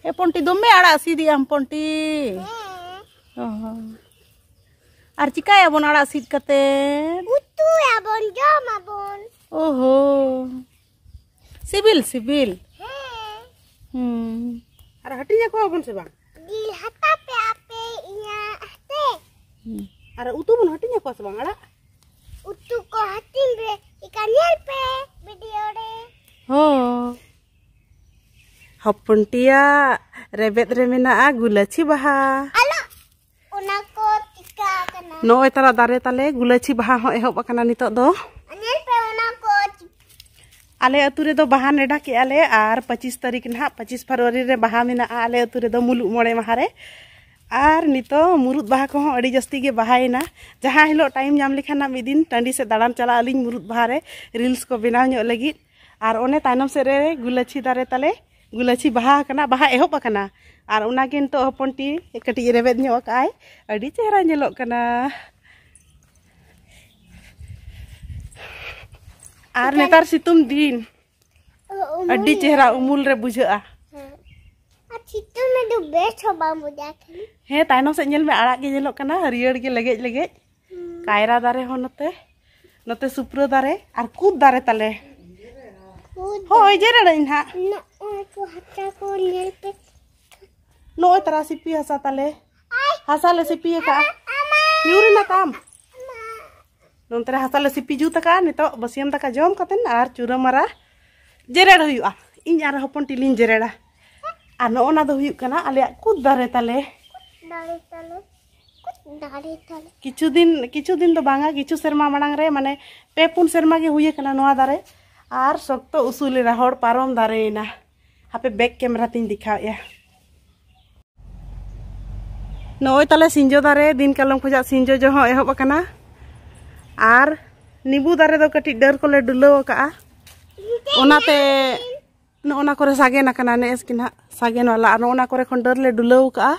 ᱮ ᱯᱚᱱᱴᱤ, ᱫᱚᱢᱮ ᱟᱲᱟᱜ ᱥᱤᱫᱮᱜ ᱟᱢ ᱯᱚᱱᱴᱤ᱾ ᱚ ᱦᱚᱸ᱾ ᱟᱨ ᱪᱤᱠᱟᱹᱭᱟᱵᱚᱱ ᱟᱲᱟᱜ ᱥᱤᱫ ᱠᱟᱛᱮ? ᱩᱛᱩᱭᱟᱵᱚᱱ, ᱡᱚᱢᱟᱵᱚᱱ᱾ ᱚ ᱦᱚᱸ, ᱥᱤᱵᱤᱞ ᱥᱤᱵᱤᱞ᱾ ᱦᱮᱸ᱾ ᱦᱩᱸ᱾ ᱟᱨ ᱦᱟᱹᱴᱤᱧ ᱟᱠᱚᱣᱟᱵᱚᱱ ᱥᱮ ᱵᱟᱝ? ᱡᱤᱞ ᱦᱟᱛᱟᱣ ᱯᱮ ᱟᱯᱮ ᱤᱧᱟᱹᱜ ᱦᱟᱛᱮ᱾ ᱦᱩᱸ᱾ ᱟᱨ ᱩᱛᱩ ᱵᱚᱱ ᱦᱟᱹᱴᱤᱧ ᱟᱠᱚᱣᱟ ᱥᱮ ᱵᱟᱝ ᱟᱲᱟᱜ? ᱩᱛᱩ ᱠᱚ ᱦᱟᱹᱴᱤᱧ ᱨᱮ ᱮᱠᱟ ᱧᱮᱞ ᱯᱮ ᱵᱷᱤᱰᱤᱭᱳ ᱨᱮ᱾ ᱦᱚᱸ᱾ ᱦᱚᱯᱚᱱ ᱴᱤᱭᱟ, ᱨᱮᱵᱮᱫ ᱨᱮ ᱢᱮᱱᱟᱜᱼᱟ ᱜᱩᱞᱟᱹᱪᱷᱤ ᱵᱟᱦᱟ᱾ ᱟᱞᱚ, ᱚᱱᱟ ᱠᱚ ᱪᱤᱠᱟ ᱟᱠᱟᱱᱟ? ᱱᱚᱜᱼᱚᱭ ᱛᱟᱞᱟ ᱫᱟᱨᱮ ᱛᱟᱞᱮ ᱜᱩᱞᱟᱹᱪᱷᱤ ᱵᱟᱦᱟ ᱦᱚᱸ ᱮᱦᱚᱵ ᱟᱠᱟᱱᱟ ᱱᱤᱛᱚᱜ ᱫᱚ᱾ ᱧᱮᱞ ᱯᱮ, ᱚᱱᱟ ᱠᱚ ᱪᱤ- ᱟᱞᱮ ᱟᱹᱛᱩ ᱨᱮᱫᱚ ᱵᱟᱦᱟ ᱱᱮᱰᱟ ᱠᱮᱜᱼᱟ ᱞᱮ, ᱟᱨ ᱯᱚᱸᱪᱤᱥ ᱛᱟᱹᱨᱤᱠᱷ ᱱᱟᱦᱟᱜ, ᱯᱚᱸᱪᱤᱥ ᱯᱷᱮᱵᱽᱨᱩᱣᱟᱨᱤ ᱨᱮ ᱵᱟᱦᱟ ᱢᱮᱱᱟᱜᱼᱟ ᱟᱞᱮ ᱟᱹᱛᱩ ᱨᱮᱫᱚ ᱢᱩᱞᱩᱜ ᱢᱚᱬᱮ ᱢᱟᱦᱟ ᱨᱮ᱾ ᱟᱨ ᱱᱤᱛᱚᱜ ᱢᱩᱨᱩᱫ ᱵᱟᱦᱟ ᱠᱚᱦᱚᱸ ᱟᱹᱰᱤ ᱡᱟᱹᱥᱛᱤ ᱜᱮ ᱵᱟᱦᱟᱭᱮᱱᱟ᱾ ᱡᱟᱦᱟᱸ ᱦᱤᱞᱳᱜ ᱴᱟᱭᱤᱢ ᱧᱟᱢ ᱞᱮᱠᱷᱟᱱ ᱱᱟᱜ ᱢᱤᱫ ᱫᱤᱱ ᱴᱟᱺᱰᱤ ᱥᱮᱫ ᱫᱟᱬᱟᱱ ᱪᱟᱞᱟᱜ ᱟᱹᱞᱤᱧ ᱢᱩᱨᱩᱫ ᱵᱟᱦᱟ ᱨᱮ ᱨᱤᱞᱥ ᱠᱚ ᱵᱮᱱᱟᱣ ᱧᱚᱜ ᱞᱟᱹᱜᱤᱫ᱾ ᱟᱨ ᱚᱱᱮ ᱛᱟᱭᱱᱚᱢ ᱥᱮᱫ ᱨᱮ ᱜᱩᱞᱟᱹᱪᱷᱤ ᱫᱟᱨᱮ ᱛᱟᱞᱮ, ᱜᱩᱞᱟᱹᱪᱷᱤ ᱵᱟᱦᱟ ᱟᱠᱟᱱᱟ, ᱵᱟᱦᱟ ᱮᱦᱚᱵ ᱟᱠᱟᱱᱟ᱾ ᱟᱨ ᱚᱱᱟᱜᱮ ᱱᱤᱛᱚᱜ ᱦᱚᱯᱚᱱ ᱴᱤ ᱠᱟᱹᱴᱤᱡ ᱨᱮᱵᱮᱫ ᱧᱚᱜ ᱟᱠᱟᱜᱼᱟᱭ, ᱟᱹᱰᱤ ᱪᱮᱦᱨᱟ ᱧᱮᱞᱚᱜ ᱠᱟᱱᱟ᱾ ᱟᱨ ᱱᱮᱛᱟᱨ ᱥᱤᱛᱩᱝ ᱫᱤᱱ ᱚ, ᱩᱢᱩᱞ ᱟᱹᱰᱤ ᱪᱮᱦᱨᱟ ᱩᱢᱩᱞ ᱨᱮ ᱵᱩᱡᱷᱟᱹᱜᱼᱟ᱾ ᱦᱮᱸ᱾ ᱟᱨ ᱥᱤᱛᱩᱝ ᱨᱮᱫᱚ ᱵᱮᱥ ᱦᱚᱸ ᱵᱟᱝ ᱵᱩᱡᱷᱟᱹᱜᱼᱟ ᱠᱷᱟᱹᱞᱤ᱾ ᱦᱮᱸ, ᱛᱟᱭᱱᱚᱢ ᱥᱮᱫ ᱧᱮᱞ ᱢᱮ, ᱟᱲᱟᱜ ᱜᱮ ᱧᱮᱞᱚᱜ ᱠᱟᱱᱟ, ᱦᱟᱹᱨᱭᱟᱹᱲ ᱜᱮ ᱞᱮᱜᱮᱡ ᱞᱮᱜᱮᱡ᱾ ᱦᱩᱸ᱾ ᱠᱟᱭᱨᱟ ᱫᱟᱨᱮ ᱦᱚᱸ ᱱᱚᱛᱮ, ᱱᱚᱛᱮ ᱥᱩᱯᱨᱟᱹ ᱫᱟᱨᱮ ᱟᱨ ᱠᱩᱫ ᱫᱟᱨᱮ ᱛᱟᱞᱮ᱾ ᱠᱩᱫ ᱦᱳᱭ, ᱫᱟᱨᱮ᱾ ᱡᱮᱨᱮᱲᱟᱹᱧ ᱱᱟᱦᱟᱜ᱾ ᱱᱚᱜᱼᱚᱭ ᱠᱚ ᱦᱟᱛᱟ ᱠᱚ ᱧᱮᱞ ᱯᱮ᱾ ᱱᱚᱜᱼᱚᱭ ᱛᱟᱨᱟ ᱥᱤᱯᱤ ᱦᱟᱥᱟ ᱛᱟᱞᱮ᱾ ᱟᱭ᱾ ᱦᱟᱥᱟ ᱞᱮ ᱥᱤᱯᱤ ᱟᱠᱟᱫᱼᱟ᱾ ᱟᱢᱟ, ᱟᱢᱟ᱾ ᱧᱩᱨ ᱮᱱᱟ ᱛᱟᱢ᱾ ᱟᱢᱟ᱾ ᱱᱚᱱᱛᱮ ᱨᱮ ᱦᱟᱥᱟ ᱞᱮ ᱥᱤᱯᱤ ᱡᱩᱛ ᱟᱠᱟᱫᱼᱟ᱾ ᱱᱤᱛᱚᱜ ᱵᱟᱹᱥᱭᱟᱹᱢ ᱫᱟᱠᱟ ᱡᱚᱢ ᱠᱟᱛᱮᱱ ᱟᱨ ᱪᱩᱨᱟᱹ ᱢᱟᱨᱟ ᱡᱮᱨᱮᱲ ᱦᱩᱭᱩᱜᱼᱟ᱾ ᱤᱧ ᱟᱨ ᱦᱚᱯᱚᱱ ᱴᱤᱞᱤᱧ ᱡᱮᱨᱮᱲᱟ᱾ ᱟᱨ ᱱᱚᱜᱼᱚ ᱱᱟ ᱫᱚ ᱦᱩᱭᱩᱜ ᱠᱟᱱᱟ ᱟᱞᱮᱭᱟᱜ ᱠᱩᱫ ᱫᱟᱨᱮ ᱛᱟᱞᱮ᱾ ᱫᱟᱨᱮ ᱛᱟᱞᱮ᱾ ᱠᱩᱫ ᱫᱟᱨᱮ ᱛᱟᱞᱮ᱾ ᱠᱤᱪᱷᱩ ᱫᱤᱱ, ᱠᱤᱪᱷᱩ ᱫᱤᱱ ᱫᱚ ᱵᱟᱝᱟ, ᱠᱤᱪᱷᱩ ᱥᱮᱨᱢᱟ ᱢᱟᱲᱟᱝ ᱨᱮ, ᱢᱟᱱᱮ, ᱯᱮ ᱯᱩᱱ ᱥᱮᱨᱢᱟ ᱜᱮ ᱦᱩᱭ ᱟᱠᱟᱱᱟ ᱱᱚᱣᱟ ᱫᱟᱨᱮ᱾ ᱟᱨ ᱥᱚᱠᱛᱚ ᱩᱥᱩᱞ ᱮᱱᱟ, ᱦᱚᱲ ᱯᱟᱨᱚᱢ ᱫᱟᱨᱮᱭᱮᱱᱟ᱾ ᱦᱟᱯᱮ ᱵᱮᱠ ᱠᱮᱢᱮᱨᱟ ᱛᱤᱧ ᱫᱮᱠᱷᱟᱣᱮᱫᱼᱟ᱾ ᱱᱚᱜᱼᱚᱭ ᱛᱟᱞᱮ ᱥᱤᱸᱡᱚ ᱫᱟᱨᱮ, ᱫᱤᱱ ᱠᱟᱞᱚᱢ ᱠᱷᱚᱱᱟᱜ ᱥᱤᱸᱡᱚ ᱡᱚ ᱦᱚᱸ ᱮᱦᱚᱵ ᱟᱠᱟᱱᱟ᱾ ᱟᱨ ᱱᱤᱵᱩ ᱫᱟᱨᱮ ᱫᱚ ᱠᱟᱹᱴᱤᱡ ᱰᱟᱹᱨ ᱠᱚᱞᱮ ᱰᱩᱞᱟᱹᱣ ᱟᱠᱟᱜᱼᱟ, ᱚᱱᱟᱛᱮ ᱱᱚᱜᱼᱚ ᱱᱟ ᱠᱚᱨᱮ ᱥᱟᱜᱮᱱ ᱟᱠᱟᱱᱟ, ᱱᱮᱥ ᱜᱮ ᱱᱟᱦᱟᱜ ᱥᱟᱜᱮᱱ ᱣᱟᱞᱟ᱾ ᱟᱨ ᱱᱚᱜᱼᱚ ᱱᱟ ᱠᱚᱨᱮ ᱠᱷᱚᱱ ᱰᱟᱹᱨ ᱞᱮ ᱰᱩᱞᱟᱹᱣ ᱟᱠᱟᱜᱼᱟ,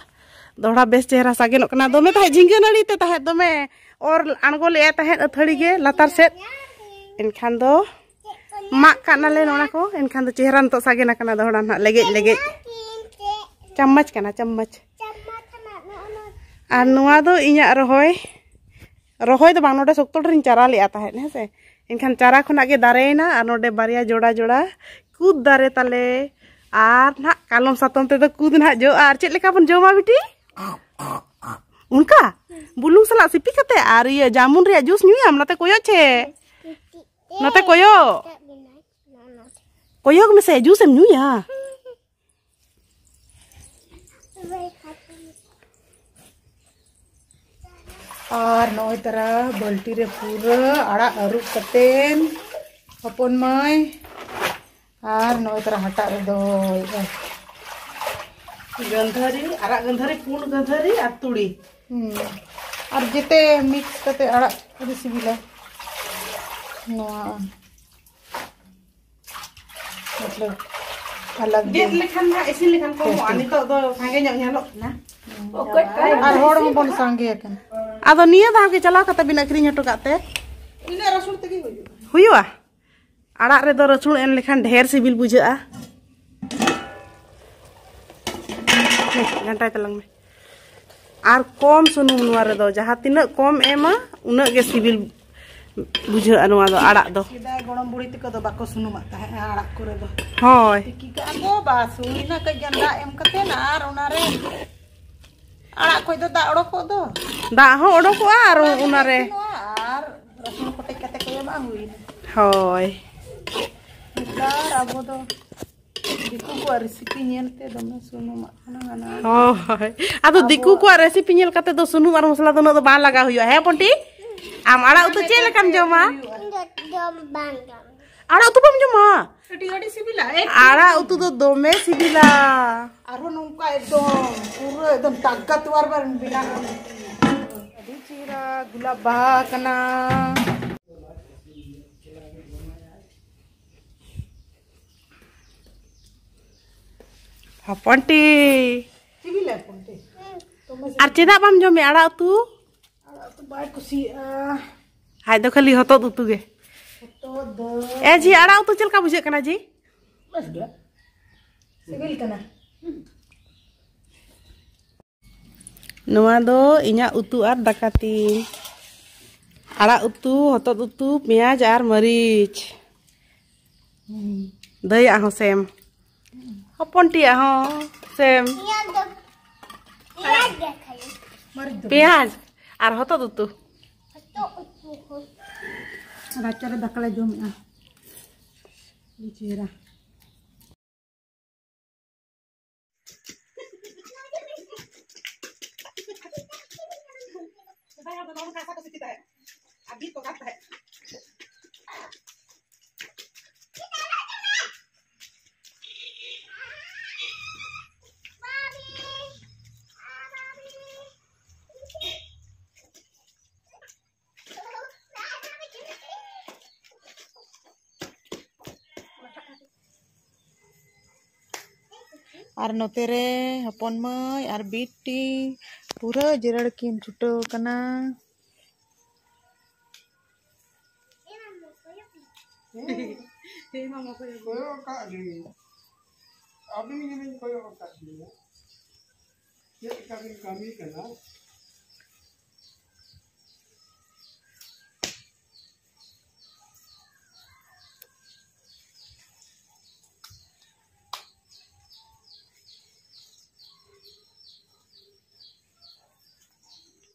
ᱫᱚᱦᱲᱟ ᱵᱮᱥ ᱪᱮᱦᱨᱟ ᱥᱟᱜᱮᱱᱚᱜ ᱠᱟᱱᱟ᱾ ᱫᱚᱢᱮ ᱛᱟᱦᱮᱸᱫ ᱡᱷᱤᱸᱜᱟᱹ ᱱᱟᱹᱲᱤ ᱛᱮ ᱛᱟᱦᱮᱸᱫ, ᱫᱚᱢᱮ ᱚᱨ ᱟᱬᱜᱚ ᱞᱮᱜᱼᱟᱭ ᱛᱟᱦᱮᱸᱫ ᱟᱹᱛᱷᱟᱹᱲᱤ ᱜᱮ ᱞᱟᱛᱟᱨ ᱥᱮᱫ᱾ ᱮᱱᱠᱷᱟᱱ ᱫᱚ ᱢᱟᱜ ᱠᱟᱜ ᱱᱟᱞᱮ ᱱᱚᱜᱼᱚ ᱱᱟ ᱠᱚ, ᱮᱱᱠᱷᱟᱱ ᱫᱚ ᱪᱮᱦᱨᱟ ᱱᱤᱛᱚᱜ ᱥᱟᱜᱮᱱ ᱟᱠᱟᱱᱟ ᱫᱚᱦᱲᱟ ᱱᱟᱦᱟᱜ ᱞᱮᱜᱮᱡ ᱞᱮᱜᱮᱡ᱾ ᱪᱟᱢᱚᱪ ᱠᱟᱱᱟ, ᱪᱟᱢᱚᱪ᱾ ᱟᱨ ᱱᱚᱣᱟ ᱫᱚ ᱤᱧᱟᱹᱜ ᱨᱚᱦᱚᱭ, ᱨᱚᱦᱚᱭ ᱫᱚ ᱵᱟᱝ, ᱱᱚᱰᱮ ᱥᱚᱠᱛᱚ ᱰᱷᱮᱨᱤᱧ ᱪᱟᱨᱟ ᱞᱮᱜᱼᱟ ᱛᱟᱦᱮᱸᱫ, ᱦᱮᱸ ᱥᱮ᱾ ᱮᱱᱠᱷᱟᱱ ᱪᱟᱨᱟ ᱠᱷᱚᱱᱟᱜ ᱜᱮ ᱫᱟᱨᱮᱭᱮᱱᱟ, ᱟᱨ ᱱᱚᱰᱮ ᱵᱟᱨᱭᱟ ᱡᱚᱲᱟ ᱡᱚᱲᱟ ᱠᱩᱫ ᱫᱟᱨᱮ ᱛᱟᱞᱮ᱾ ᱟᱨ ᱱᱟᱦᱟᱜ ᱠᱟᱞᱚᱢ ᱥᱟᱛᱚᱢ ᱛᱮᱫᱚ ᱠᱩᱫ ᱱᱟᱦᱟᱜ ᱡᱚᱜᱼᱟ᱾ ᱟᱨ ᱪᱮᱫ ᱞᱮᱠᱟ ᱵᱚᱱ ᱡᱚᱢᱟ ᱵᱤᱴᱤ? ᱚᱱᱠᱟ ᱵᱩᱞᱩᱝ ᱥᱟᱞᱟᱜ ᱥᱤᱯᱤ ᱠᱟᱛᱮ, ᱟᱨ ᱤᱭᱟᱹ ᱡᱟᱢᱩᱱ ᱨᱮᱭᱟᱜ ᱡᱩᱥ ᱧᱩᱭᱟᱢ, ᱱᱚᱛᱮ ᱠᱚᱭᱚᱜ ᱪᱮ, ᱱᱚᱛᱮ ᱠᱚᱭᱚᱜ᱾ ᱠᱚᱭᱚᱜ ᱢᱮᱥᱮ, ᱡᱩᱥ ᱮᱢ ᱧᱩᱭᱟ᱾ ᱟᱨ ᱱᱚᱜᱼᱚᱭ ᱛᱟᱨᱟ ᱵᱟᱹᱞᱴᱤ ᱨᱮ ᱯᱩᱨᱟᱹ ᱟᱲᱟᱜ ᱟᱹᱨᱩᱵ ᱠᱟᱛᱮᱱ, ᱦᱚᱯᱚᱱ ᱢᱟᱹᱭ, ᱟᱨ ᱱᱚᱜᱼᱚᱭ ᱛᱟᱨᱟ ᱦᱟᱴᱟᱜ ᱨᱮ ᱫᱚᱦᱚᱭᱮᱫᱼᱟ᱾ ᱜᱟᱹᱱᱫᱷᱟᱹᱨᱤ, ᱟᱨᱟᱜ ᱜᱟᱹᱱᱫᱷᱟᱹᱨᱤ, ᱯᱩᱸᱰ ᱜᱟᱹᱱᱫᱷᱟᱹᱨᱤ ᱟᱨ ᱛᱩᱲᱤ᱾ ᱦᱩᱸ᱾ ᱟᱨ ᱡᱮᱛᱮ ᱢᱤᱠᱥ ᱠᱟᱛᱮ ᱟᱲᱟᱜ ᱟᱹᱰᱤ ᱥᱤᱵᱤᱞᱟ᱾ ᱱᱚᱣᱟ ᱢᱚᱛᱞᱚᱵ ᱟᱞᱟᱜᱽ ᱜᱮ᱾ ᱜᱮᱫ ᱞᱮᱠᱷᱟᱱ ᱦᱟᱸᱜ ᱤᱥᱤᱱ ᱞᱮᱠᱷᱟᱱ ᱠᱚᱢᱚᱜᱼᱟ᱾ ᱴᱮᱥᱴᱤ᱾ ᱱᱤᱛᱚᱜ ᱫᱚ ᱥᱟᱸᱜᱮ ᱧᱚᱜ ᱧᱮᱞᱚᱜ ᱠᱟᱱᱟ᱾ ᱦᱩᱸ᱾ ᱚᱠᱚᱭ ᱠᱟᱭ ᱟᱨ ᱦᱚᱲ ᱦᱚᱸᱵᱚᱱ ᱥᱟᱸᱜᱮ ᱟᱠᱟᱱᱟ᱾ ᱟᱫᱚ ᱱᱤᱭᱟᱹ ᱫᱷᱟᱣ ᱜᱮ ᱪᱟᱞᱟᱣ ᱠᱟᱛᱮ ᱵᱤᱱ ᱟᱹᱠᱷᱨᱤᱧ ᱦᱚᱴᱚ ᱠᱟᱜ ᱛᱮ? ᱤᱱᱟᱹᱜ ᱨᱟᱹᱥᱩᱱ ᱛᱮᱜᱮ ᱦᱩᱭᱩᱜᱼᱟ᱾ ᱦᱩᱭᱩᱜᱼᱟ? ᱟᱲᱟᱜ ᱨᱮᱫᱚ ᱨᱟᱹᱥᱩᱱ ᱮᱢ ᱞᱮᱠᱷᱟᱱ ᱰᱷᱮᱨ ᱥᱤᱵᱤᱞ ᱵᱩᱡᱷᱟᱹᱜᱼᱟ᱾ ᱦᱮᱸ, ᱜᱷᱟᱱᱴᱟᱭ ᱛᱟᱞᱟᱝ ᱢᱮ᱾ ᱟᱨ ᱠᱚᱢ ᱥᱩᱱᱩᱢ ᱱᱚᱣᱟ ᱨᱮᱫᱚ, ᱡᱟᱦᱟᱸ ᱛᱤᱱᱟᱹᱜ ᱠᱚᱢ ᱮᱢᱟ, ᱩᱱᱟᱹᱜ ᱜᱮ ᱥᱤᱵᱤᱞ ᱵᱩᱡᱷᱟᱹᱜᱼᱟ ᱱᱚᱣᱟ ᱫᱚ, ᱟᱲᱟᱜ ᱫᱚ᱾ ᱥᱮᱫᱟᱭ ᱜᱚᱲᱚᱢ ᱵᱩᱲᱦᱤ ᱛᱟᱠᱚ ᱫᱚ ᱵᱟᱠᱚ ᱥᱩᱱᱩᱢᱟᱜ ᱛᱟᱦᱮᱸᱜᱼᱟ ᱟᱲᱟᱜ ᱠᱚᱨᱮ ᱫᱚ᱾ ᱦᱳᱭ᱾ ᱛᱤᱠᱤ ᱠᱟᱜᱼᱟ ᱠᱚ, ᱵᱟᱥ, ᱦᱩᱭᱱᱟ ᱠᱟᱹᱡ ᱜᱟᱱ ᱫᱟᱜ ᱮᱢ ᱠᱟᱛᱮ, ᱟᱨ ᱚᱱᱟᱨᱮ ᱟᱲᱟᱜ ᱠᱷᱚᱡ ᱫᱚ ᱫᱟᱜ ᱚᱰᱚᱠᱚᱜ ᱫᱚ᱾ ᱫᱟᱜ ᱦᱚᱸ ᱚᱰᱚᱠᱚᱜᱼᱟ ᱟᱨ ᱚᱱᱟ ᱨᱮ ᱤᱥᱤᱱᱚᱜᱼᱟ ᱟᱨ ᱨᱟᱹᱥᱩᱱ ᱠᱚᱴᱮᱡ ᱠᱟᱛᱮ ᱠᱚ ᱮᱢᱟ, ᱦᱩᱭᱱᱟ᱾ ᱦᱳᱭ᱾ ᱱᱮᱛᱟᱨ ᱟᱵᱚ ᱫᱚ ᱫᱤᱠᱩ ᱠᱚᱣᱟᱜ ᱨᱮᱥᱤᱯᱤ ᱧᱮᱞ ᱛᱮ ᱫᱚᱢᱮ ᱥᱩᱱᱩᱢᱟᱜ ᱠᱟᱱᱟ, ᱦᱟᱱᱟ᱾ ᱦᱳᱭ᱾ ᱟᱫᱚ ᱫᱤᱠᱩ ᱟᱵᱚᱣᱟᱜ ᱠᱚᱣᱟᱜ ᱨᱮᱥᱤᱯᱤ ᱧᱮᱞ ᱠᱟᱛᱮ ᱫᱚ ᱥᱩᱱᱩᱢ ᱟᱨ ᱢᱚᱥᱞᱟ ᱫᱚ ᱩᱱᱟᱹᱜ ᱫᱚ ᱵᱟᱝ ᱞᱟᱜᱟᱣ ᱦᱩᱭᱩᱜᱼᱟ, ᱦᱮᱸ ᱯᱚᱱᱴᱤ? ᱟᱢ ᱟᱲᱟᱜ ᱩᱛᱩ ᱪᱮᱫ ᱞᱮᱠᱟᱢ ᱡᱚᱢᱟ? ᱤᱧ ᱫᱚ ᱡᱚᱢ ᱵᱟᱝ ᱜᱟᱱᱚᱜᱼᱟ᱾ ᱟᱲᱟᱜ ᱩᱛᱩ ᱵᱟᱢ ᱡᱚᱢᱟ? ᱟᱹᱰᱤ, ᱟᱹᱰᱤ ᱥᱤᱵᱤᱞᱟ, ᱮᱠᱫᱚᱢ᱾ ᱟᱲᱟᱜ ᱩᱛᱩ ᱫᱚ ᱫᱚᱢᱮ ᱥᱤᱵᱤᱞᱟ᱾ ᱟᱨᱦᱚᱸ ᱱᱚᱝᱠᱟ ᱮᱠᱫᱚᱢ ᱯᱩᱨᱟᱹ ᱮᱠᱫᱚᱢ ᱛᱟᱠᱟᱛᱣᱟᱨ ᱵᱮᱱ ᱵᱮᱱᱟᱣᱟ᱾ ᱟᱹᱰᱤ ᱪᱮᱦᱨᱟ ᱜᱩᱞᱟᱵ ᱵᱟᱦᱟ ᱠᱟᱱᱟ᱾ ᱦᱚᱯᱚᱱᱴᱤ᱾ ᱥᱤᱵᱤᱞᱟ ᱦᱚᱯᱚᱱᱴᱤ? ᱫᱚᱢᱮ ᱥᱤᱵᱤᱞᱟ᱾ ᱟᱨ ᱪᱮᱫᱟᱜ ᱵᱟᱢ ᱡᱚᱢᱮᱫ ᱟᱲᱟᱜ ᱩᱛᱩ? ᱟᱲᱟᱜ ᱩᱛᱩ ᱵᱟᱭ ᱠᱩᱥᱤᱭᱟᱜᱼᱟ᱾ ᱟᱡ ᱫᱚ ᱠᱷᱟᱹᱞᱤ ᱦᱚᱛᱚᱫ ᱩᱛᱩ ᱜᱮ᱾ ᱦᱚᱛᱚᱫ ᱫᱚ ᱮ ᱡᱷᱤ, ᱟᱲᱟᱜ ᱩᱛᱩ ᱪᱮᱫ ᱞᱮᱠᱟ ᱵᱩᱡᱷᱟᱹᱜ ᱠᱟᱱᱟ ᱡᱷᱤ? ᱵᱮᱥ ᱜᱮ᱾ ᱥᱤᱵᱤᱞ ᱠᱟᱱᱟ᱾ ᱱᱚᱣᱟ ᱫᱚ ᱤᱧᱟᱹᱜ ᱩᱛᱩ ᱟᱨ ᱫᱟᱠᱟ ᱛᱤᱧ᱾ ᱟᱲᱟᱜ ᱩᱛᱩ, ᱦᱚᱛᱚᱫ ᱩᱛᱩ, ᱯᱮᱸᱭᱟᱡᱽ ᱟᱨ ᱢᱟᱹᱨᱤᱪ᱾ ᱫᱟᱹᱭᱟᱜ ᱦᱚᱸ ᱥᱮᱢ᱾ ᱦᱚᱯᱚᱱ ᱴᱤᱭᱟᱜ ᱦᱚᱸ ᱥᱮᱢ᱾ ᱯᱮᱸᱭᱟᱡᱽ ᱫᱚ, ᱯᱮᱸᱭᱟᱡᱽ ᱜᱮ ᱠᱷᱟᱹᱞᱤ᱾ ᱢᱟᱹᱨᱤᱪ ᱫᱚ᱾ ᱯᱮᱸᱭᱟᱡᱽ ᱟᱨ ᱦᱚᱛᱚᱫ ᱩᱛᱩ᱾ ᱦᱚᱛᱚᱫ ᱩᱛᱩ ᱦᱚᱸ᱾ ᱨᱟᱪᱟ ᱨᱮ ᱫᱟᱠᱟ ᱞᱮ ᱡᱚᱢᱮᱜᱼᱟ᱾ ᱟᱹᱰᱤ ᱪᱮᱦᱨᱟ᱾ ᱟᱨ ᱱᱚᱛᱮ ᱨᱮ ᱦᱚᱯᱚᱱ ᱢᱟᱹᱭ ᱟᱨ ᱵᱤᱴᱤ ᱯᱩᱨᱟᱹ ᱡᱮᱨᱮᱲ ᱠᱤᱱ ᱪᱷᱩᱴᱟᱹᱣ ᱠᱟᱱᱟ᱾ ᱦᱮᱸ, ᱠᱚᱭᱚᱜ ᱟᱠᱟᱫ ᱜᱮ᱾ ᱟᱹᱵᱤᱱ ᱜᱮᱞᱤᱧ ᱠᱚᱭᱚᱜ ᱟᱠᱟᱫ ᱵᱤᱱᱟ᱾ ᱪᱮᱫ ᱞᱮᱠᱟ ᱵᱤᱱ ᱠᱟᱹᱢᱤ ᱠᱟᱱᱟ?